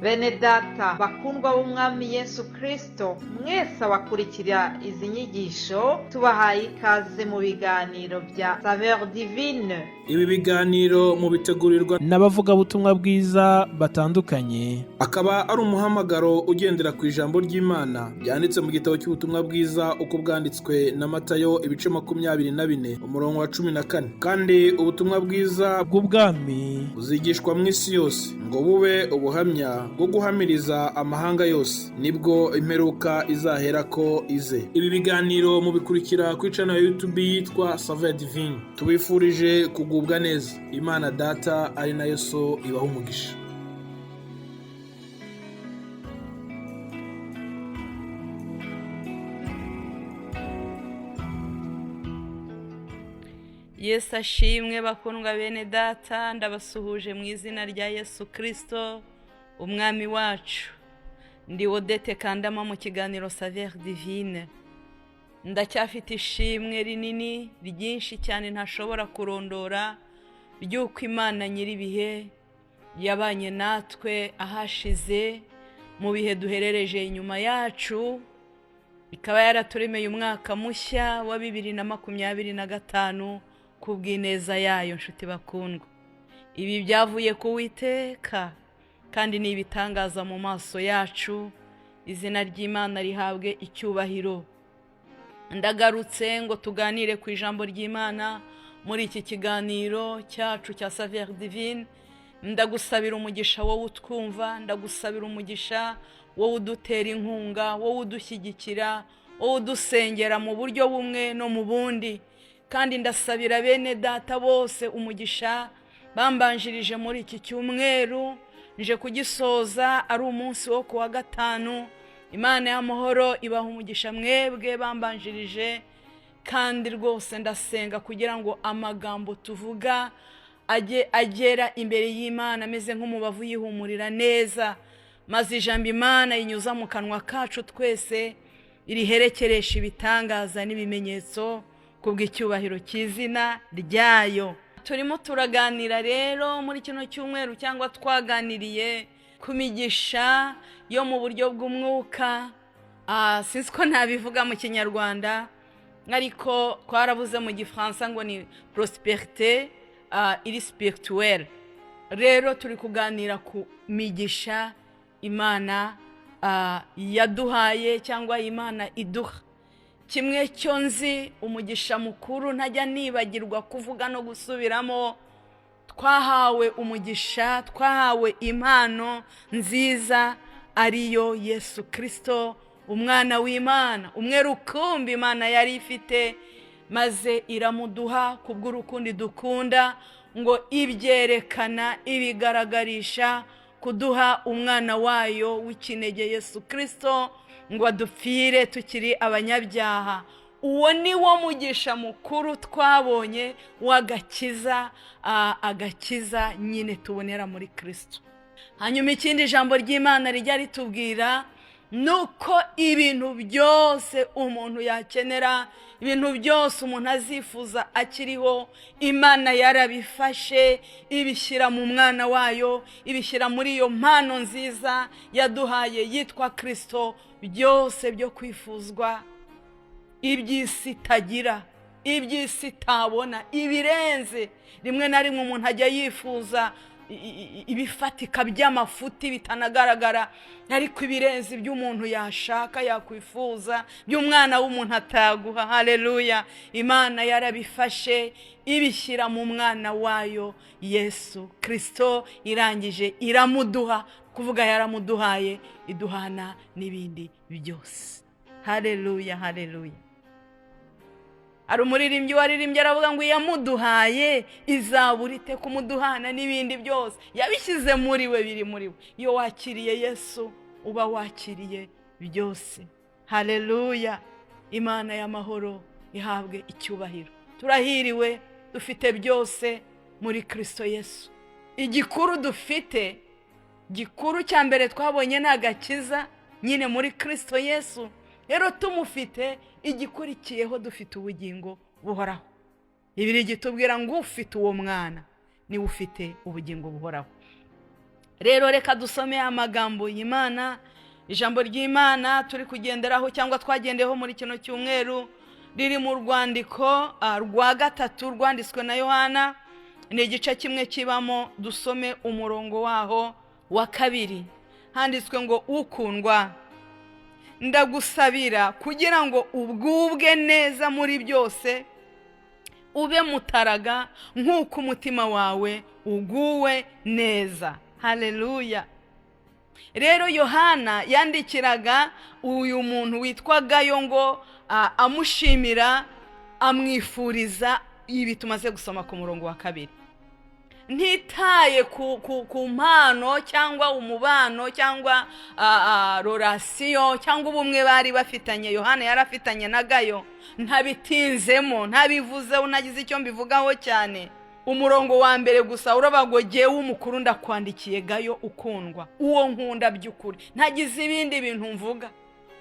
Bene data bakundwa b'Umwami Yesu Kristo, mwese abakurikira izi nyigisho, tubahaye ikaze mu biganiro bya Saveur Divine. Ibi biganiro mubitegurirwa n'abavugabutumwa bwiza batandukanye, akaba ari umuhamagaro ugendera ku ijambo ry'Imana ryanditse mu gitabo cy'ubutumwa bwiza uko bwanditswe na Matayo, ibice 24, umurongo wa 14. Kandi ubutumwa bwiza bw'ubwami buzigishwa mu isi yose ngo bube ubuhamya bwo guhamiriza amahanga yose, nibwo imperuka izaherako ize. Ibi biganiro mubikurikira kuri channel ya YouTube yitwa Saveur Divine. Tubifurije kugubwa neza. Imana Data ari nayo So ibaha umugisha. Yesu ashimwe. Bakundwa bene data, ndabasuhuje mu izina rya Yesu Kirisito Umwami wacu. Ndi Odette Kandama mu kiganiro Saveur Divine. Ndacyafite ishimwe rinini ryinshi cyane ntashobora kurondora ry'uko Imana nyir'ibihe yabanye natwe ahashize mu bihe duherereje inyuma yacu, ikaba yaraturemeye umwaka mushya wa 2025 ku bw'ineza yayo. Nshuti bakundwa, ibi byavuye ku Witeka kandi ni ibitangaza mu maso yacu. Izina ry'Imana rihabwe icyubahiro. Ndagarutse ngo tuganire ku ijambo ry'Imana muri iki kiganiro cyacu cya Saveur Divine. Ndagusabira umugisha wowe utwumva, ndagusabira umugisha wowe udutera inkunga, wowe udushyigikira, wowe udusengera mu buryo bumwe no mu bundi. Kandi ndasabira bene data bose umugisha bambanjirije muri iki cyumweru. Nje kugisoza ari umunsi wo kuwa gatanu. Imana y'amahoro ibaha umugisha mwebwe bambanjirije. Kandi rwose ndasenga kugira ngo amagambo tuvuga ajye agera imbere y'Imana ameze nk'umubavu yihumurira neza, maze ijambo Imana yinyuza mu kanwa kacu twese iriherekeresha ibitangaza n'ibimenyetso kubw'icyubahiro cy'izina ryayo. Turimo turaganira rero muri kino cyumweru, cyangwa twaganiriye ku migisha yo mu buryo bw'umwuka. Sinzi ko nabivuga mu Kinyarwanda, ariko twarabuze mu Gifaransa ngo ni prospérité iri spirituelle. Rero turi kuganira ku migisha Imana yaduhaye cyangwa Imana iduha. Kimwe cyo nzi, umugisha mukuru ntajya nibagirwa kuvuga no gusubiramo, twahawe umugisha, twahawe impano nziza ariyo Yesu Kirisito, umwana w'Imana umwe rukumbi Imana yari ifite, maze iramuduha kubw'urukundo dukunda, ngo ibyerekana ibigaragarisha kuduha umwana wayo w'ikinege Yesu Kirisito ngo adupfire tukiri abanyabyaha. Uwo ni wo mugisha mukuru twabonye w'agakiza, agakiza nyine tubonera muri Kirisito. Hanyuma ikindi jambo ry'Imana rijya ritubwira nuko ibintu byose umuntu yakenera, ibintu byose umuntu azifuza akiriho, Imana yarabifashe ibishyira mu mwana wayo, ibishyira muri iyo mpano nziza yaduhaye yitwa Kirisito. Byose byo kwifuzwa, iby'isi itagira, iby'isi itabona, ibirenze. Rimwe na rimwe umuntu ajya yifuza ibifatika by'amafuti bitanagaragara, ariko ibirenze iby'umuntu yashaka, yakwifuza, by'umwana w'umuntu ataguha. Haleluya! Imana yarabifashe ibishyira mu mwana wayo Yesu Kirisito, irangije iramuduha. Kuvuga yaramuduhaye, iduhana n'ibindi byose. Haleluya, haleluya! Hari umuririmbyi waririmbye aravuga ngo iyamuduhaye izabura ite kumuduhana n'ibindi byose? Yabishyize muri we, biri muri we. Iyo wakiriye Yesu uba wakiriye byose. Haleluya! Imana y'amahoro ihabwe icyubahiro. Turahiriwe, dufite byose muri Kirisito Yesu. Igikuru dufite, gikuru cya mbere twabonye ni agakiza nyine muri Kirisito Yesu. Rero tumufite, igikurikiyeho dufite ubugingo buhoraho. Ibiri gitubwira ngo ufite uwo mwana niwe ufite ubugingo buhoraho. Rero reka dusome amagambo y'Imana. Ijambo ry'Imana turi kugenderaho cyangwa twagendeyeho muri kino cyumweru riri mu rwandiko rwa gatatu rwanditswe na Yohana, ni igice kimwe kibamo. Dusome umurongo waho wa 2, handitswe ngo: "Ukundwa, ndagusabira kugira ngo ugubwe neza muri byose, ube mutaraga nk'uko umutima wawe uguwe neza." Haleluya! Rero Yohana yandikiraga uyu muntu witwa Gayo ngo amushimira, amwifuriza ibi tumaze gusoma ku murongo wa 2. Ntitaye ku mpano cyangwa umubano cyangwa relation cyangwa ubumwe bari bafitanye, Yohana yari afitanye na Gayo, ntabitinzemo, ntabivuzeho, ntagize icyo mbivugaho cyane. Umurongo wa 1 gusa uravuga ngo: "Jyewe umukuru ndakwandikiye Gayo ukundwa, uwo nkunda by'ukuri." Ntagize ibindi bintu mvuga.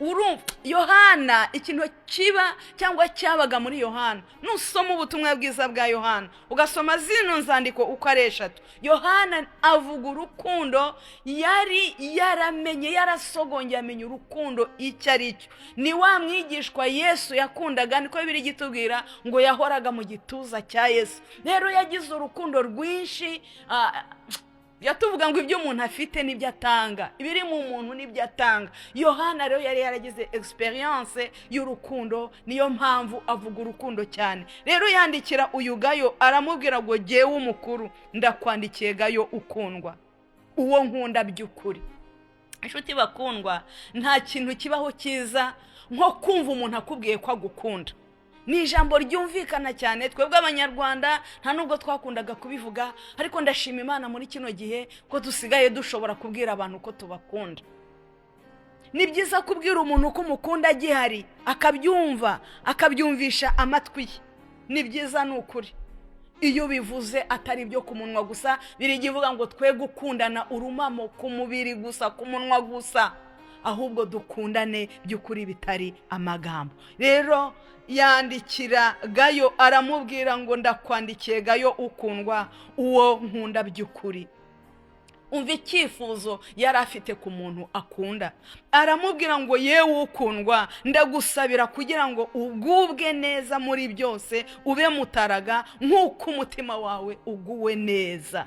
Urumva Yohana, ikintu kiba cyangwa cyabaga muri Yohana, nusoma ubutumwa bwiza bwa Yohana, ugasoma zino nzandiko uko ari eshatu, Yohana avuga urukundo yari yaramenye, yarasogongeye, amenya urukundo icyo ari cyo. Ni wa mwigishwa Yesu yakundaga, niko biri gitubwira ngo yahoraga mu gituza cya Yesu. Rero yagize urukundo rwinshi. Yatuvuga ngo ibyo umuntu afite nibyo atanga, ibiri mu muntu nibyo atanga. Yohana rero yari yaragize expérience y'urukundo, niyo mpamvu avuga urukundo cyane. Rero yandikira uyu Gayo, aramubwira ngo: "Jyewe umukuru ndakwandikiye Gayo ukundwa, uwo nkunda by'ukuri." Inshuti bakundwa, nta kintu kibaho cyiza nko kumva umuntu akubwiye ko agukunda. Ni ijambo ryumvikana cyane. Twebwe Abanyarwanda nta nubwo twakundaga kubivuga, ariko ndashima Imana muri kino gihe ko dusigaye dushobora kubwira abantu ko tubakunda. Ni byiza kubwira umuntu ko umukunda agihari, akabyumva, akabyumvisha amatwi ye. Ni byiza, ni ukuri, iyo bivuze atari ibyo ku munwa gusa. Biriya ivuga ngo twe gukundana urumamo ku mubiri gusa, ku munwa gusa, ahubwo dukundane by'ukuri bitari amagambo. Rero yandikira Gayo, aramubwira ngo: "Ndakwandikiye Gayo ukundwa, uwo nkunda by'ukuri." Umva icyifuzo yari afite ku muntu akunda. Aramubwira ngo: "Yewe ukundwa, ndagusabira kugira ngo ugubwe neza muri byose, ube mutaraga nk'uko umutima wawe uguwe neza."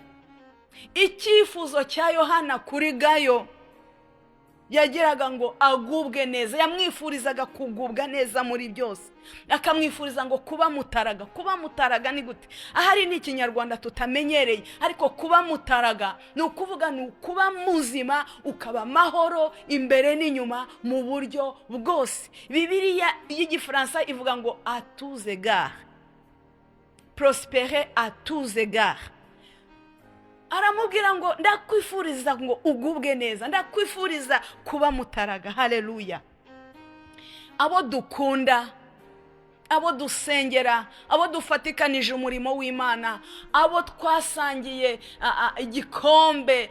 Icyifuzo cya Yohana kuri Gayo, yagiraga ngo agubwe neza, yamwifurizaga kugubwa neza muri byose, akamwifuriza ngo kuba mutaraga. Kuba mutaraga ni gute? Ahari ni Ikinyarwanda tutamenyereye, ariko kuba mutaraga ni ukuvuga ni ukuba muzima, ukaba amahoro imbere n'inyuma mu buryo bwose. Bibiliya y'Igifaransa ivuga ngo "à tous égards", "prospérer à tous égards". Aramubwira ngo: "Ndakwifuriza ngo ugubwe neza, ndakwifuriza kuba mutaraga." Haleluya! Abo dukunda, abo dusengera, abo dufatikanije umurimo w'Imana, abo twasangiye igikombe,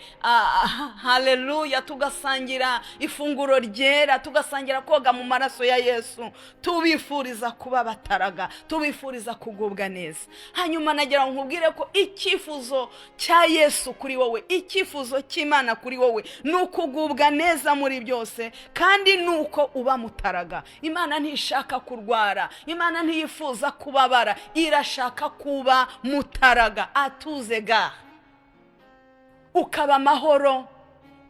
haleluya, tugasangira ifunguro ryera, tugasangira koga mu maraso ya Yesu, tubifuriza kuba bataraga, tubifuriza kugubwa neza. Hanyuma nagira ngo nkubwire ko icyifuzo cya Yesu kuri wowe, icyifuzo cy'Imana kuri wowe, ni ukugubwa neza muri byose, kandi ni uko uba mutaraga. Imana ntishaka kurwara, Imana ntiyifuza kubabara, irashaka kuba mutaraga à tous égards, ukaba amahoro,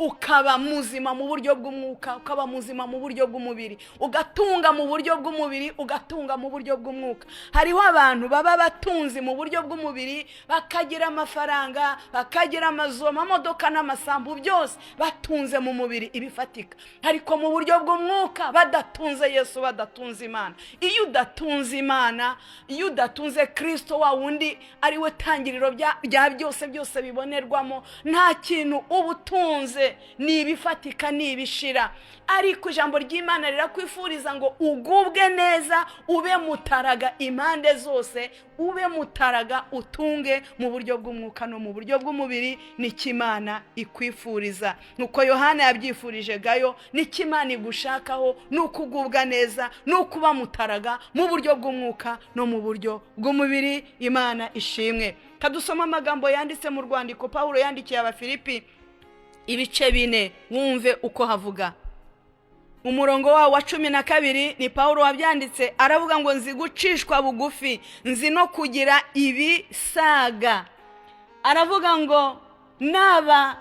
ukaba muzima mu buryo bw'umwuka, ukaba muzima mu buryo bw'umubiri, ugatunga mu buryo bw'umubiri, ugatunga mu buryo bw'umwuka. Hariho abantu baba batunzi mu buryo bw'umubiri, bakagira amafaranga, bakagira amazu, amamodoka n'amasambu, byose batunze mu mubiri ibifatika, ariko mu buryo bw'umwuka badatunze Yesu, badatunze Imana. Iyo udatunze Imana, iyo udatunze Kirisito, wa wundi ari we tangiriro bya byose, byose bibonerwamo, nta kintu uba utunze, ni ibifatika, ni ibishira. Ariko ijambo ry'Imana rirakwifuriza ngo ugubwe neza, ube mutaraga impande zose, ube mutaraga, utunge mu buryo bw'umwuka no mu buryo bw'umubiri. Nicyo Imana ikwifuriza, nuko Yohana yabyifurije Gayo. Nicyo Imana igushakaho, ni ukugubwa neza, ni ukuba mutaraga mu buryo bw'umwuka no mu buryo bw'umubiri. Imana ishimwe. Kadusoma amagambo yanditse mu rwandiko Pawulo yandikiye Abafilipi. ibice 4, wumve uko havuga. Umurongo wawo wa 12 ni Pawulo wabyanditse, aravuga ngo nzi gucishwa bugufi, nzi no kugira ibisaga. Aravuga ngo naba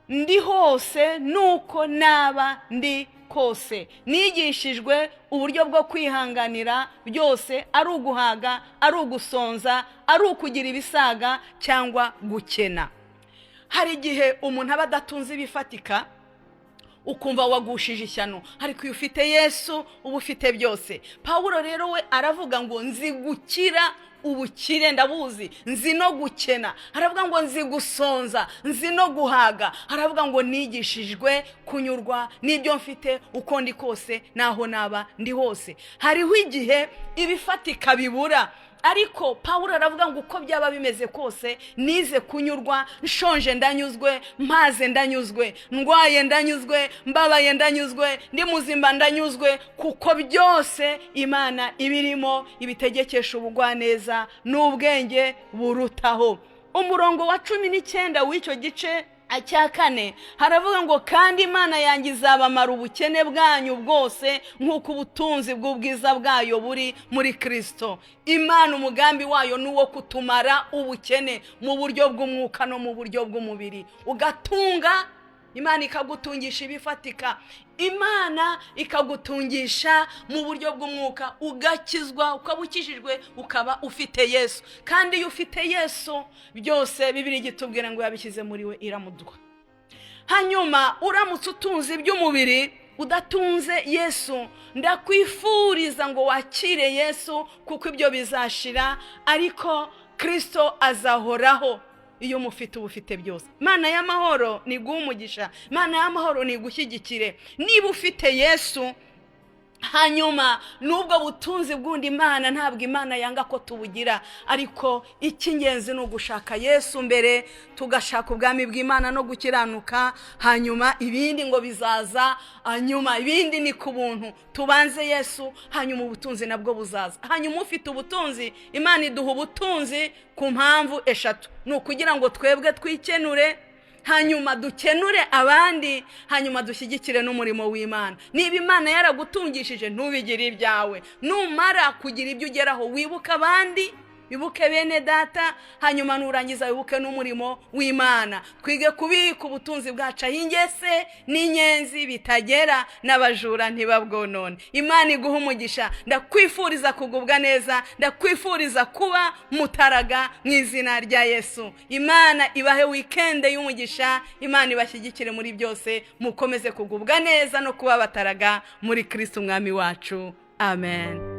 ndi hose nuko naba ndi kose, nigishijwe uburyo bwo kwihanganira byose, ari uguhaga, ari ugusonza, ari ukugira ibisaga cyangwa gukena. Hari igihe umuntu aba adatunze ibifatika ukumva wagushije ishyano, ariko iyo ufite Yesu uba ufite byose. Pawulo rero we aravuga ngo nzi gukira ubukire ndabuzi, nzi no gukena. Aravuga ngo nzi gusonza, nzi no guhaga. Aravuga ngo nigishijwe kunyurwa n'ibyo mfite uko ndi kose n'aho naba ndi hose. Hariho igihe ibifatika bibura, ariko Pawulo aravuga ngo uko byaba bimeze kose nize kunyurwa, nshonje ndanyuzwe, mpaze ndanyuzwe, ndwaye ndanyuzwe, mbabaye ndanyuzwe, ndi muzima ndanyuzwe, kuko byose Imana ibirimo ibitegekesha ubugwaneza n'ubwenge burutaho. Umurongo wa 19 w'icyo gice cya 4 haravuga ngo kandi Imana yanjye izabamara ubukene bwanyu bwose nk'uko ubutunzi bw'ubwiza bwayo buri muri Kristo. Imana umugambi wayo ni uwo kutumara ubukene mu buryo bw'umwuka no mu buryo bw'umubiri. Ugatunga, Imana ikagutungisha ibifatika, Imana ikagutungisha mu buryo bw'umwuka, ugakizwa, ukaba ukijijwe, ukaba ufite Yesu. Kandi iyo ufite Yesu byose Bibiliya igitubwira ngo yabishyize muri we iramuduha. Hanyuma uramutse utunze iby'umubiri udatunze Yesu, ndakwifuriza ngo wakire Yesu, kuko ibyo bizashira, ariko Kristo azahoraho. Iyo mufite uba ufite byose. Imana y'amahoro ni iguhe umugisha, Imana y'amahoro ni igushyigikire. Niba ufite Yesu, hanyuma n'ubwo butunzi bw'undi Imana, ntabwo Imana yanga ko tubugira, ariko icy'ingenzi ni ugushaka Yesu mbere, tugashaka ubwami bw'Imana no gukiranuka, hanyuma ibindi ngo bizaza, hanyuma ibindi ni ku buntu. Tubanze Yesu, hanyuma ubutunzi nabwo buzaza. Hanyuma ufite ubutunzi, Imana iduha ubutunzi ku mpamvu 3: ni ukugira ngo twebwe twikenure, hanyuma dukenure abandi, hanyuma dushyigikire n'umurimo w'Imana. Niba Imana yaragutungishije ntubigire ibyawe, numara kugira ibyo ugeraho wibuke abandi, wibuke bene data, hanyuma nurangiza wibuke n'umurimo w'Imana. Twige kubika ubutunzi bwacu aho ingese n'inyenzi bitagera n'abajura ntibabwonone. Imana iguha umugisha. Ndakwifuriza kugubwa neza, ndakwifuriza kuba mutaraga mu izina rya Yesu. Imana ibahe wikende y'umugisha, Imana ibashyigikire muri byose, mukomeze kugubwa neza no kuba bataraga muri Kristo umwami wacu. Amen.